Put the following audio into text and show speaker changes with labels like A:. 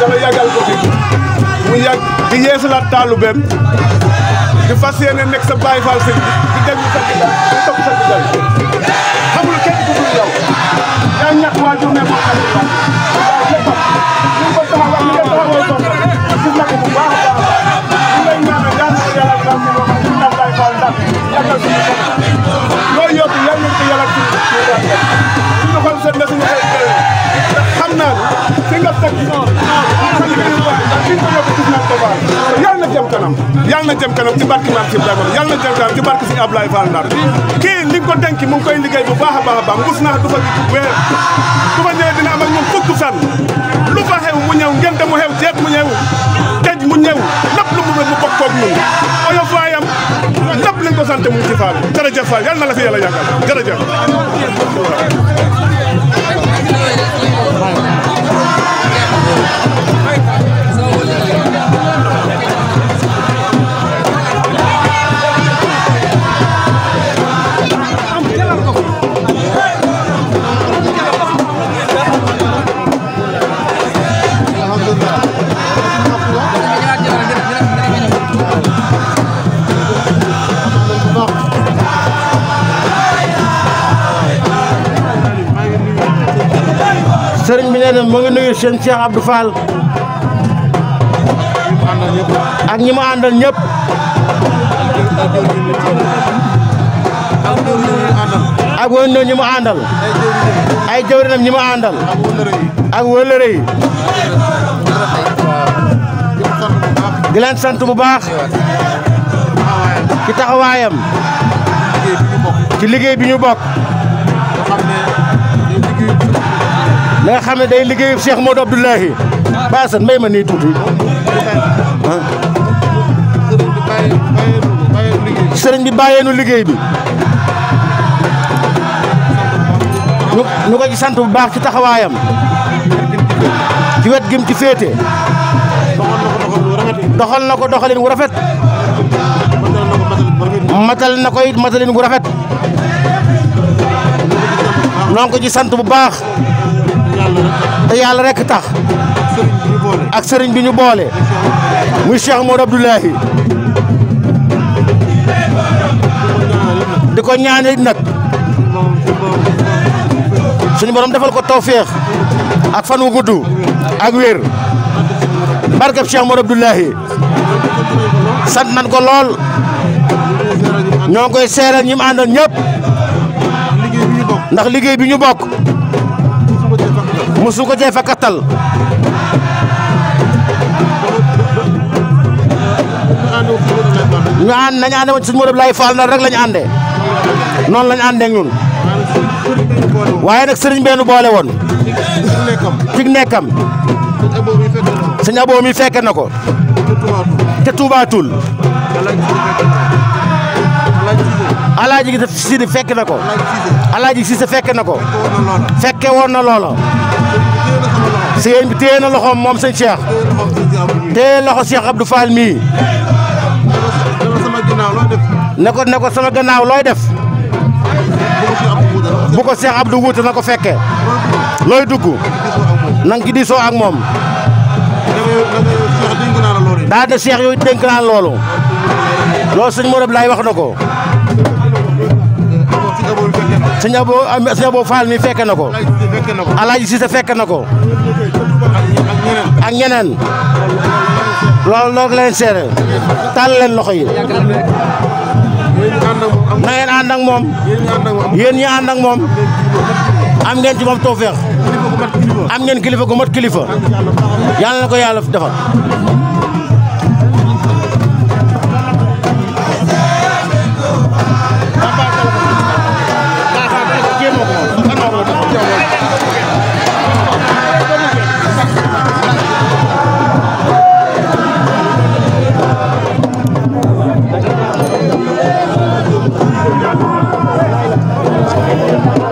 A: Yàlla yàggal ko fi mu yàgg di yeesalaat taalubeem di fas yéene nekk sa Baay Faal sëñ bi di déglu sa digal di topp sa digal xamul kenn ku dul yow yaa ñàkk waajur ne ko xam nga waaye lépp ñu ko taxawal ñu ko taxawal ko gis na ko bu baax a baax ñu lay ñaanal yàlla na yàlla dal ñu wax ñu na Baay Faal ndax yàggal suñu ko loolu yóbbu yàlla nañ ko yàlla ci suñu xol seen na suñu xel xam naa fi nga teg yàlla na jëm kanam yàlla na jëm kanam ci barke Maam Ibrahima yàlla na jëm kanam ci barke si Ablaye Fall Ndar kii li nga ko denc mu ngi koy liggéey bu baax a baax ngus naa du fa weer du fa ñëwee dina am ak ñoom fukk fan lu fa xew mu ñëw ngente mu xew ceeb mu ñëw tej mu ñëw lépp lu mu bokk koog ñun oyo faayam lépp lañ ko sant mu ngi ci Fall jërëjëf Fall yàlla na la fi yàlla yàggal jërëjëf
B: sëriñ bi nee na mu ngi nuyu seen Cheikh Abdou Fall ak ñi ma àndal ñëpp ak woon na ñi ma àndal ay jawrinam ñi ma àndal ak wëllëre yi di leen sant bu baax ci taxawaayam ci liggéey bi ñu bokk la nga xam ne day liggéeyu Cheikh Modou Abdoulahi Basan may ma nii tuuti sëriñ bi bàyyeenu liggéey bi ñu ko ci sant bu baax ci taxawaayam ci wet gim ci féete doxal na ko doxalin wu rafet matal na ko it matalin wu rafet noo ko ci sant bu baax te yàlla rek tax ak sëriñ bi ñu boole muy Cheikh Modou Abdoulahi di ko ñaanal nag suñu borom defal ko tawféex ak fan wu gudd ak wér barkeb Cheikh Modou Abdoulahi sant nañ ko lool ñoo ngi koy seeral ñi mu àndal ñëpp ndax liggéey bi ñu bokk musu ko cee fa kattal ñu ànd nañu ànde woon suñu Modou Abdoulaye Fall Ndar rek lañu àndee noonu lañu àndee ak ñun waaye nag sëriñ benn boole woon ci nekkam sëñ Abo mi fekke na ko te Touba Toul Alaaji gi Sidi fekk na ko Alaaji Cissé fekk na ko fekke woon na loola sëñ bi téye na loxoom moom sëñ Cheikh téye loxo Cheikh Abdou Fall mii ne ko sama gannaaw looy def bu ko Cheikh Abdou wuute na ko fekke looy dugg na nga ci diisoo ak moom daa de Cheikh yooyu dénk naa loolu sëñ Modou Abdoulaye wax na ko sëñ Abo Fall mi fekk na ko Alaaji Cissé fekk na ko ak ñeneen loolu leen seere tàll leen loxo yi na ngeen ànd ak moom yéen ñi ànd ak moom am ngeen ci moom tawfeex am ngeen kilifa gu mat kilifa yàlla na ko yàlla defal
C: Thank you.